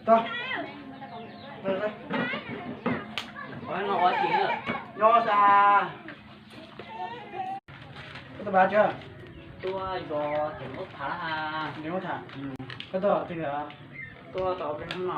Tau. Nyob xav. Koj tuaj pab tsi? Tuaj zov cov ub tham. Cov ub tham. Koj tuaj twg? Tuaj tom peb hnub no.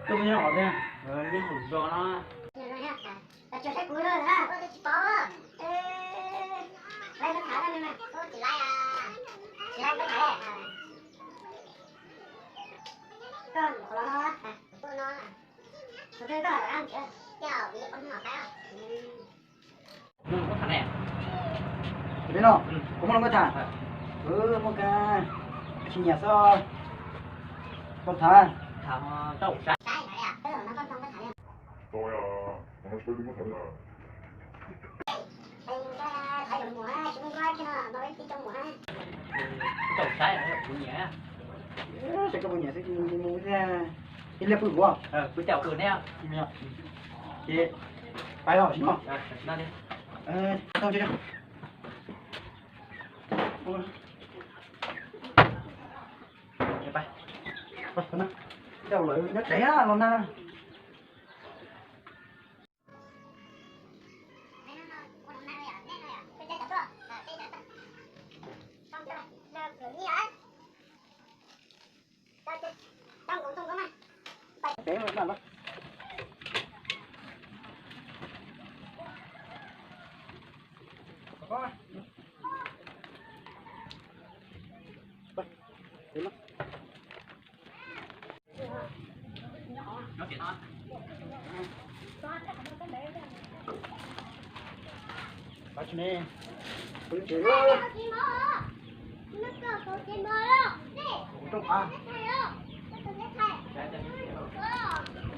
Tuaj nyob qhov twg? Nyob hauv zos no. Koj tsis saib kuv na, koj tsis pom. Laiv koj tham, koj tsis laiv, tsis laiv koj tham. Koj qhov los no, kuv twb koj hais, tej zaum vim ua hnub no pab. Peb no, kuv muaj lus koj tham. Muaj kab tsis nyiam xwb. Koj tham. Saib koj puas nyiam xwb, ib leeg pw kuv, ib leeg pw kuv. Ces pais os, tsis no. Tej zaum lawv nyob tsev los na.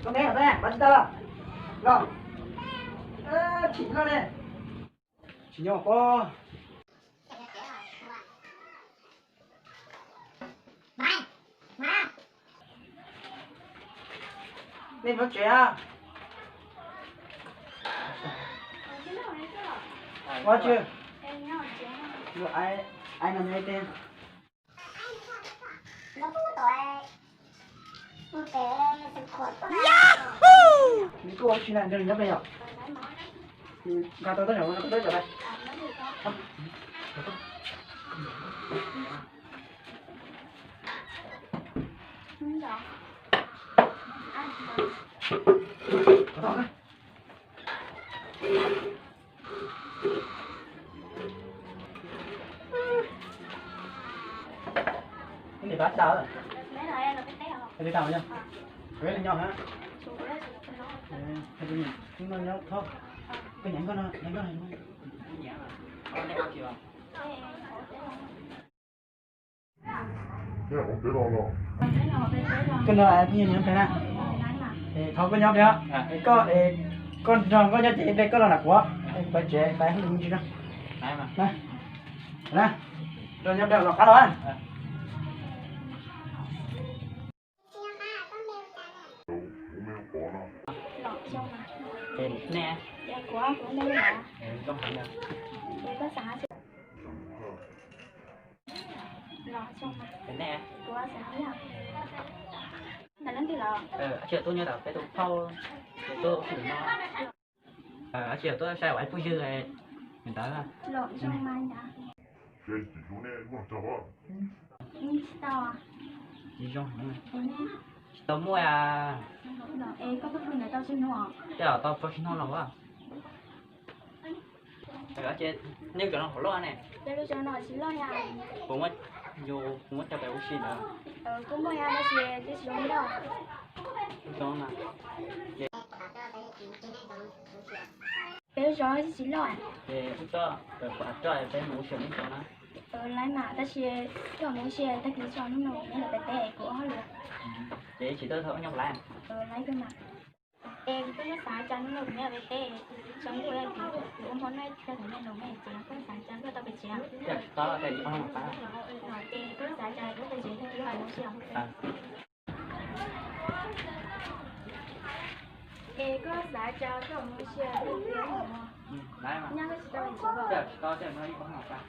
Koj neb, pab tsis tau los? Tsis nyob pob. Nej nyob tsev a? Ua tsi? Ua ai, ai no nyob ib teb. Nws kuj ua tsis na, nrog nws nyob pem yom. Nqa tau tab zaum no, tab zaum lawm. Pab tau, pab tau yog, peb nyob hab. Nyob thoob, koj nyiam nkauj no, nyiam nkauj no. Koj no phooj ywg nyob pem na, thov koj nyob pem, koj, koj nrog nkauj nyob ces peb koj los nram kuv, peb tsev peb hu tsis na. Nyob pem los qab los. Tsis tuaj nyob tom peb tus phauj, tsis tuaj ua si no. Tsis tuaj saib ua ib phooj ywg li ntawd. Tsis zoo, tsis tau muaj. Tej zaum tau plaub tsib hnub no as. Ces nej cov no hauv loj ne? Kuv muab, kuv muab coj pem ua si ntawd. Peb lub zos tsis loj. Ces wb coj pem kuv av roj peb mus ua si ntawd na. Laiv mas, tab sis koj mus ua si tag kis tso hnub no kuv nyob pem teb kuv ob hauj lwm. Ces tsis tau thaum nyob laiv. Laiv kawg mas. Es kuv twb muab xav tso hnub no kuv nyob pem teb, tsaus ntuj kuv ua hmo noj tag kuv nyob los mes ces kuv xav tso koj tau pem tsev. Ces kuv xav tso kuv pem tsev tag kis mus ua si. Es koj xav tso koj mus ua si tag kis nyob koj tsis tau pem tsev.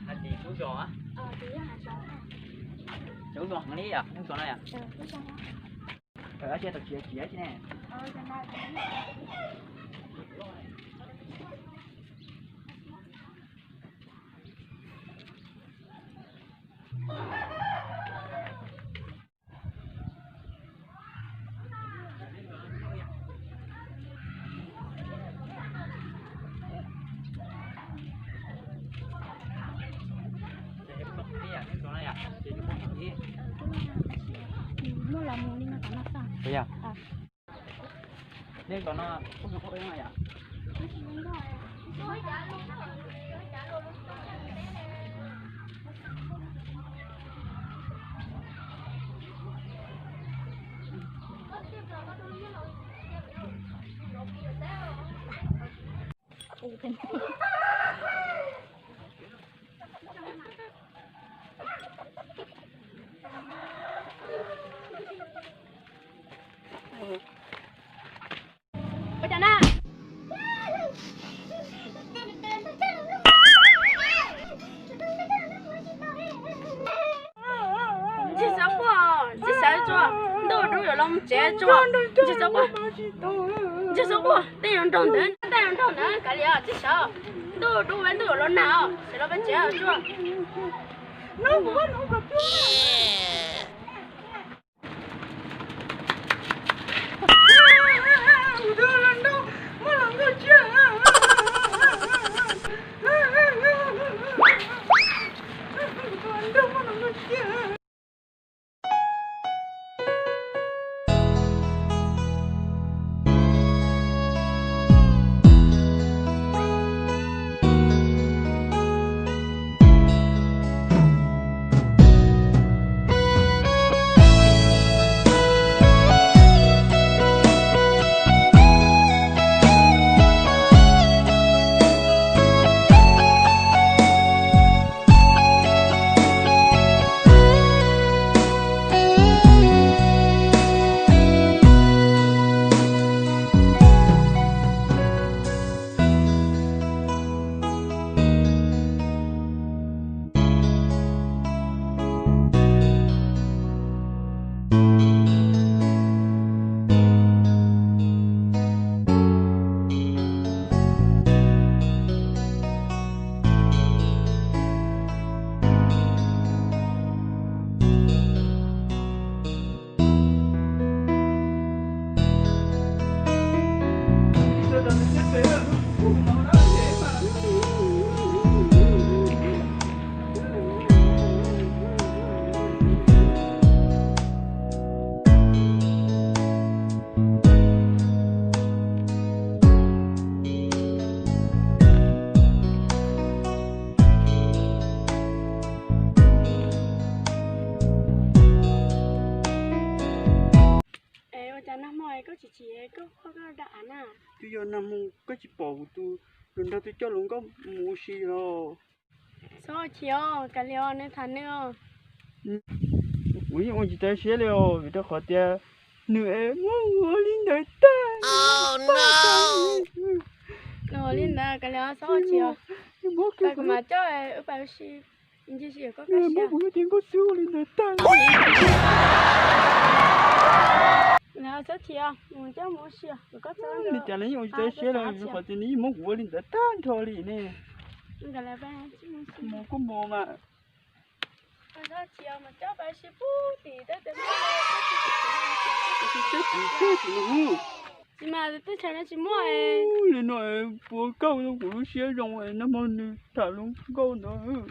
Hais tias Coob Zos, Coob Zos heev li yom, Coob Zos no yom. Dab tsi tau txiav txiav tsi ne. Muaj los mus li no tom no xwb. Nej tom no kuj nyob ua yom. Ua cas na? Ntshe xav quaj, ntshe xav tsuag, ntuj dub yuav los mus tsev tsuag, ntshe xav quaj, ntshe xav quaj, tej yuav nraug ntawd, tej yuav nraug ntawd kav liam tsis xav, ntuj dub ntuj yuav los nag os, xav los peb tsev tsuag. Es ua cas nag hmo koj tsis chim koj qhov koj da av na? Twb yog nag hmo koj tsis pom kuv tus hluas nraug twb coj hluas nkauj mus ua si los. Txhob chim os, kav liam os, nws tham nws os. Kuv yeej ua tsis tau siab li os, vim rau qhov tias nws es muab ua li ntawd tag. Nws ua li ntawd kav liam os, txhob chim os. Kuv mam coj wb pais ua si. Ntsis sim koj muab kuv lub cev nkauj xwb ua li ntawd tag. Txhob chim os, mus coj mus ua si. Li cas nws yeej ua tsis tau siab li, qhov tias nws yeej muab kuv ua li ntawd tag nrho li ne. Mus kuj mus mas. Tsis mas teb chaws no tsis muaj. Li no puas kaj kuv lub siab zoo nag hmo nws tham hluas nkauj ntawd.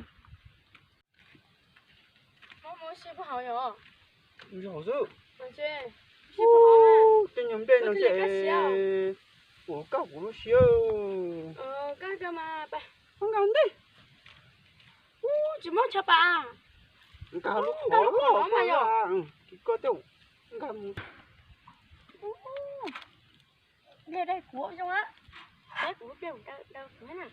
Tej nyuag nplej no ntshe puas kaj kuv lub siab. Nkag ntej. Tsis muaj chaw pam. Nkag lub qhov mas yog. Koj tej nkag mus. Nplej dai kuv zoo a. Peb kuv lub nplej daw kuv na.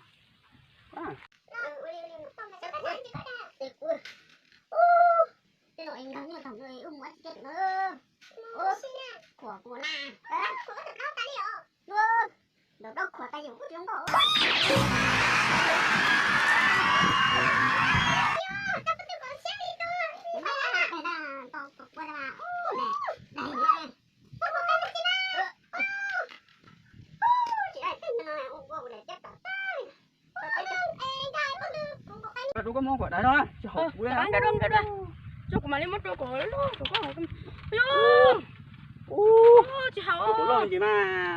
Rau koj muab kuv daim no, tsis haum kuv li. Rau kuv mam li muab rau kom loj, kom koj haus. Tsis haum.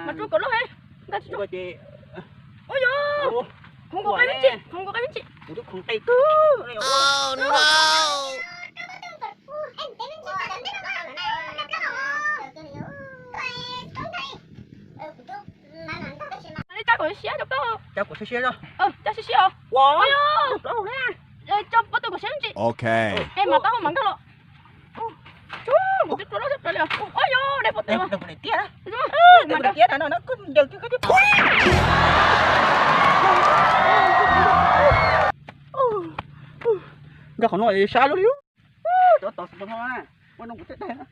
Mas rau kom loj he. Ua yog, khoov nkaus qe me ntsis, khoov nkaus qe me ntsis. Kuv twb khoov qe kawg. Li cab kom siab rau koj. Cab kom siab siab, cab siab siab os. Ua, cab pob tw kom siab me ntsis. Es mas taub hau mas nkag los. Kuv twb rua loj siab plaws li os. Ua yog, dai pob tw. Nkag qhov no sab luaj li. Cov tos xwm no, ua no kuv tej daig na.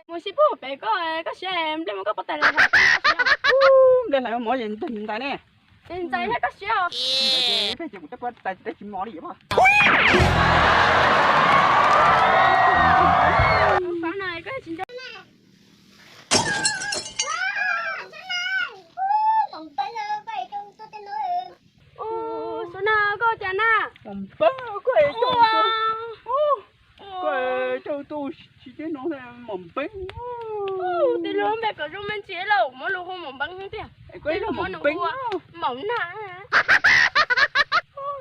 Mus sib pub pem koj, koj siab nplej hlais mov es ntxais ne. Ntxais thiab koj siab os. Peb ces kuv tej pab tais tsis mos li. Xub na, koj cas na? Mos npeeb, koj es coj tuaj, koj es coj tuaj siv teb no mos npeeb. Tis lub npe kom zoo me ntsis lauj, muab lus hu mos npeeb tiag. Koj ib lub mos npeeb, mos na.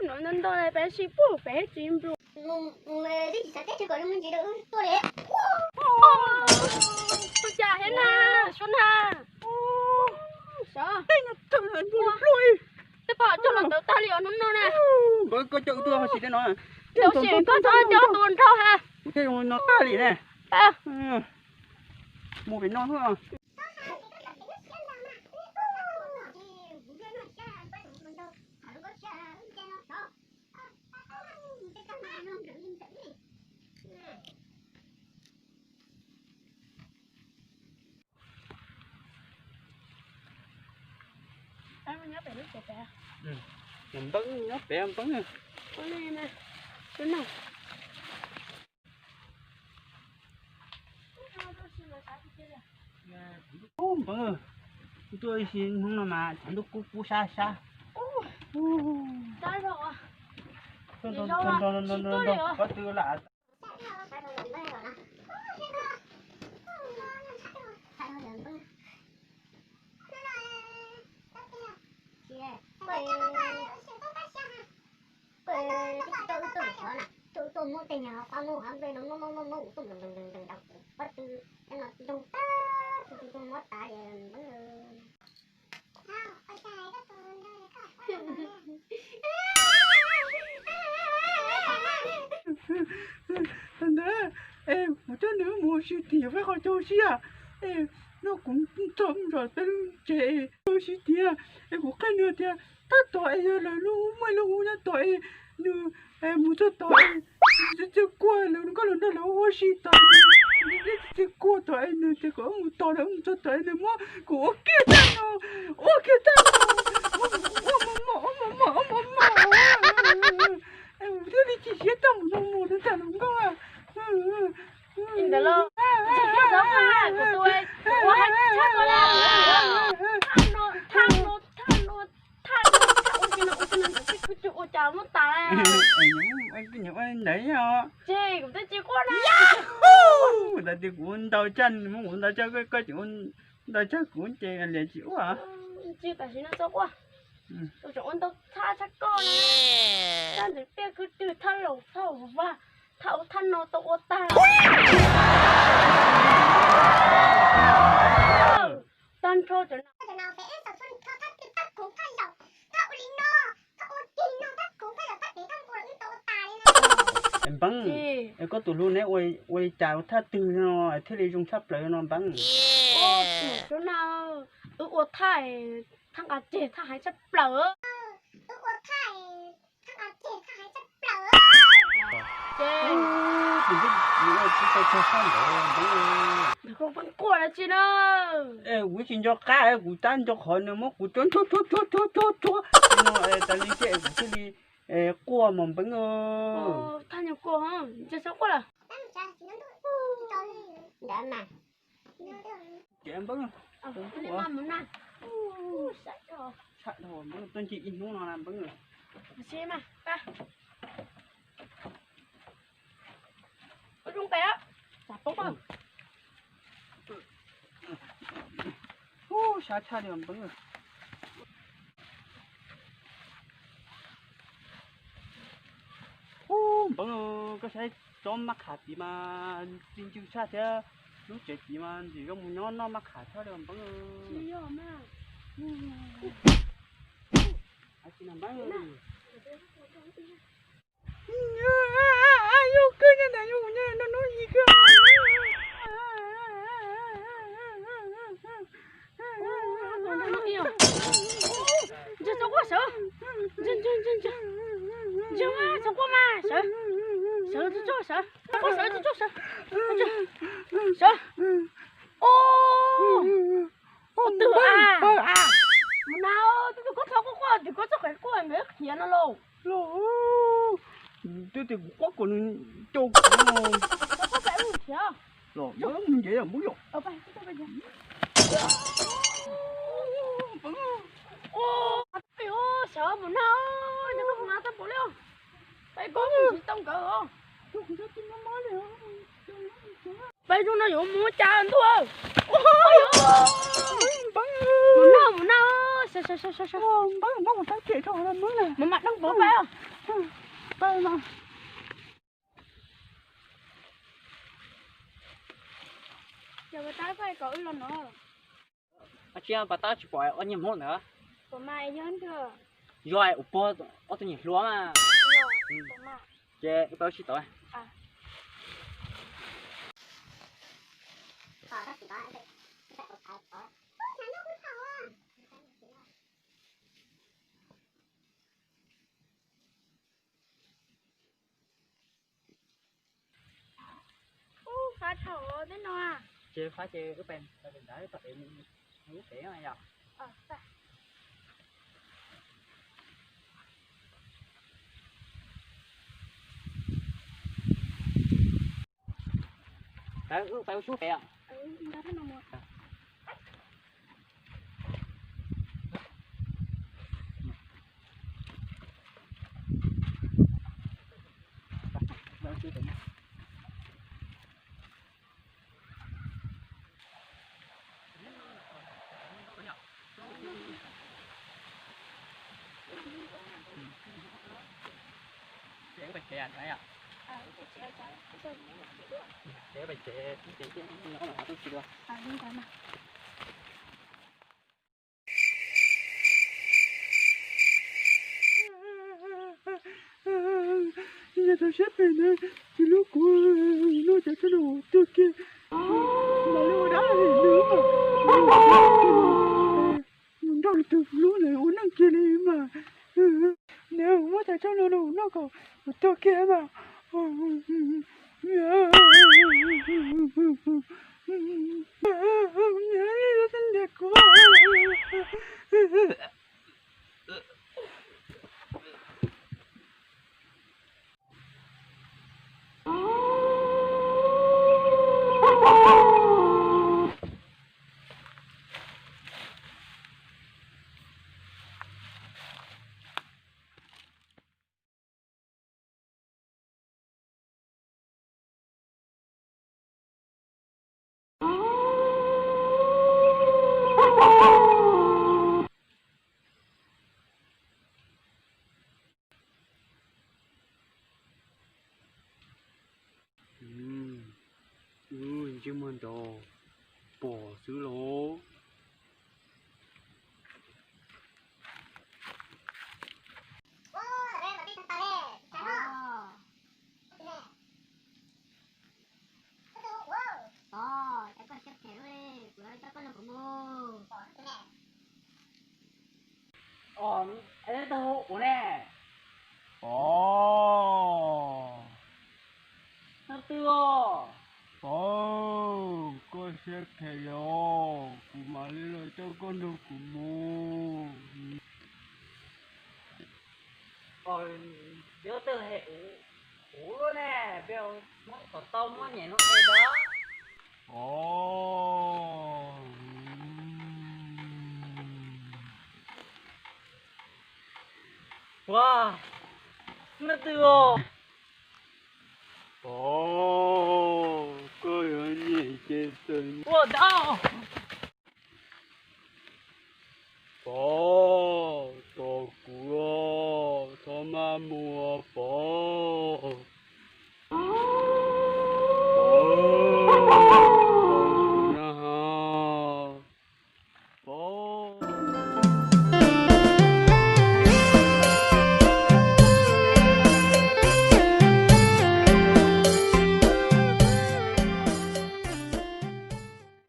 No ntau ntau peb sib pub peb tsis nplua. Ua cas thiab na, Xub na? Tej pom coj los tawv tag li os hnub no na. Nkawd koj coj tuaj ho sis tej no. Tab sis koj txhob coj tua nraug ha. Kuv tej zoo no tag li ne. Mus pem no. Npeb nyob pem npeb. Npeb, tuaj ib hnub no mas tshav ntuj kub kub sab sab. Qhov twg lam Tuaj muab tej nyuag qab muab qab nplej no muab muab muab muab ua tuaj ntees ntees ntees ntees pob tw, cov no ntoo tag tus tus tus muab tas li. Ntawd, es kuv coj nws mus ua si tiag, peb qhov coj ua si, es no kuv txog mus zom peb lub tsev ua si tiag, es kuv qhia nws tias tab tom es yog lawv lub muaj lub hu nyob tom es nws mus txog tom es nws txiv txiv quaj, lawv nkauj lawv nraug lawv ua si tom es nws txiv txiv quaj tom es nws tias kom wb mus tos lawv, wb mus txog tom es nws muab kuv ua kiag tag no, ua kiag tag no, ua mos mos ua mos mos ua mos mos, es kuv thiaj li chim siab tag mus no mus rau ntawm hluas nkauj. Ntawd los, kuv tus ua hais tshaj koj li, thaj no, thaj no, thaj no, thaj no, thaj ua si no ua si no ntawd twb kuv tsis ua cas muab tas. Ntawd os. Ces kuv twb tsis quaj na. Kuv tas tias kuv ntau tsaj, muab kuv ntau tsaj, koj tseem ntau tsaj kuv ces liam tsis ua. Tsis tam sim no txhob quaj. Tus tseem ua ntau thaj tshaj koj na. Thaj ntawd tiaj kwv twg, thaj laus thaj vag, thaj ub thaj no tau ua tag. Tag nrho cov no. Npeeb, koj tus hlub neb ua li cas thaj twg no thiaj li zoo tshaj plaws no Npeeb? Wb ua thaj, thaj nqa ceg thaj heev tshaj plaws. Wb ua thaj, thaj nqa ceg thaj heev tshaj plaws. Ces ua tsis tau tag sab ntawd Npeeb. Koj pheej quaj dab tsi na? Es kuv tsis nco qab, kuv tab nco qhov nws muab kuv tsuag tsuag tsuag tsuag tsuag tsuag no tas li thiab kuv thiaj li quaj mas Npeeb. Thaj nyuag quaj, ntshe txhob quaj lawm. Ces Npeeb, tshaj dhau Npeeb, tuaj ncig ib hnub no na Npeeb. Ub, sab tshaj li Npeeb. Ub, Npeeb, koj saib tsob maj kham tid mas txi ncw tshaj thiab, lub tsev tid mas ntxim zoo mus nyob noj maj kham tshaj li Npeeb. Yog kawg nyob ntawm yus no hnub ib kawg. Ntsia txhob quaj sawv, ntsia, ntsia, ntsia, ntsia, ntsia mas txhob quaj mas sawv, sawv txhob quaj sawv, txhob quaj sawv txhob quaj sawv, sawv. Ub, tus a, mus na, tus tus koj txhob quaj quaj, tus koj txhob qev quaj nkawd khiav no lauj. Los, twb tias kuv quaj kom nws cau kuv no. Los, mus nce mus yom. Sawv mus na, nyob koj mus na tau npaum li, peb koj mus tsis tau nkawd os. Peb zoo no yuav mus cas ntuj. Mus na, mus na, sawv, sawv, sawv, sawv, sawv. Mus mam dab npaum peb os. Peb mas. Yog pas tab kom wb los no. Ab tsi pas tab tsis pom ob niag Hmoob ntawd. Yog ua pog ob tug niam hluas mas. Ces wb pab wb sib tau. Ub, fab dhau tej no. Ces fab ces wb pais ntawd tom pem lub pem yom. Wb pais ua sub pem os. Yog tau siab phem ntawd tsis hlub kuv, hlub cov tub no tuag kiag, mam li ua dab li nws. Mus nrog tus hlub ntawd ua neej kiag li mas, nws muab cov tub no noj kom tuag kiag mas. Ntsej muag nrov pom xwb los. Pog, yuav twg hem kuv luaj ne, peb muab kom tau muab nyem no es da. Pog, ua, leej twg os? Pog, koj yuav nyem ces txawm ua da. Pog, tos kuv os, txhob maj mus os Pog.